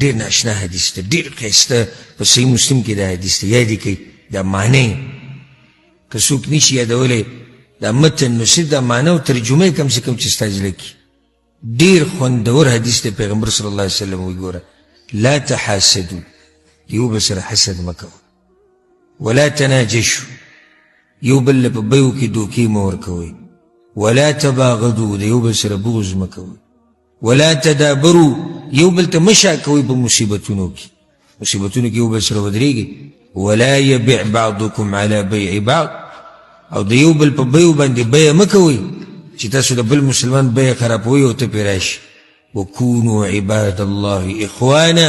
ډېر ناشنا حدیث دی، ډېر ښایسته، په صحیح مسلم کې دا حدیث دی، یاد یې کړئ. دا معنی که څوک نشي یادولی دا متن، نو صرف دا معنی او ترجمه یې کم سه کم چې ستا زړه کې. ډېر خوندور حدیث دی. پیغمبر صلی الله علیه وسلم وایي، ګوره، لا تحاسدو، یو بل سره حسد مه کوه، ولا تناجشو، یو بل له په بیو کې دوکې مه ورکوئ، ولا تباغضو، د یو بل سره بغض مه کوئ، ولا تدابرو، یو بل ته مه شا کوئ په مصیبتونو کې، مصیبتونو کې یو بل سره ودرېږئ، ولا یبع بعضکم علی بیع بعض، او د یو بل په بیو باندې بیه مه کوئ چې تاسو د بل مسلمان بیه خرابوئ او ته پرې راشي. وکونو عباد الله اخوانا،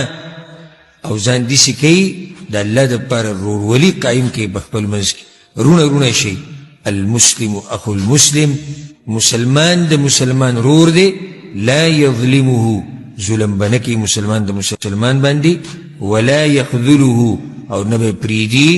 او ځان داسې کوي د الله دپاره ورورولي قایم کوي په خپل منځ کې، رونه رونه شي. المسلم اخو المسلم، مسلمان د مسلمان رور دی، لا یظلمه، ظلم به نه کوي مسلمان د مسلمان باندې، ولا یخذله، او نه به پرېږدي،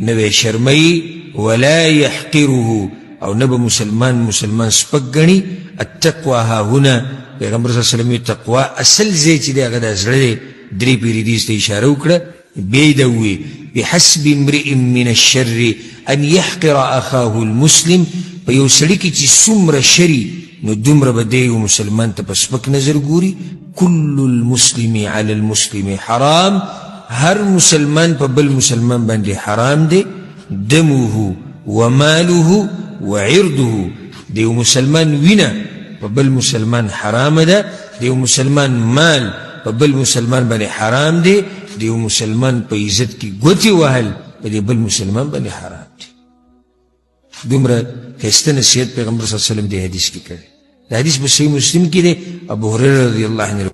نه به شرموي، ولا یحقره، او نه به مسلمان مسلمان سپک ګڼي. التقوا ها هنا، پیغمبر صلی الله علیه وسلم تقوا اصل ځای چې دی هغه د زړه دی. درې پیرې دې ته اشاره وکړه، بیا یې دا وویل، بحسب امرئ من الشر ان يحقر اخاه المسلم، په یو سړي کې چې څومره شري نو دومره به دی یو مسلمان ته په سپک نظر ګوري. کل المسلم علی المسلم حرام، هر مسلمان په بل مسلمان باندې حرام دی، دمه وماله وعرضه، د یو مسلمان وینه په بل مسلمان حرام ده، د یو مسلمان مال په بل مسلمان باندې حرام دی، د یو مسلمان په عزت کې ګوتې وهل په دې بل مسلمان باندې حرام دی. دومره ښایسته نصیحت پیغمبر صلی الله علیه وسلم دې حدیث کې کړی. دا حدیث په صحیح مسلم کې دی، ابو هریره رضی الله عنه.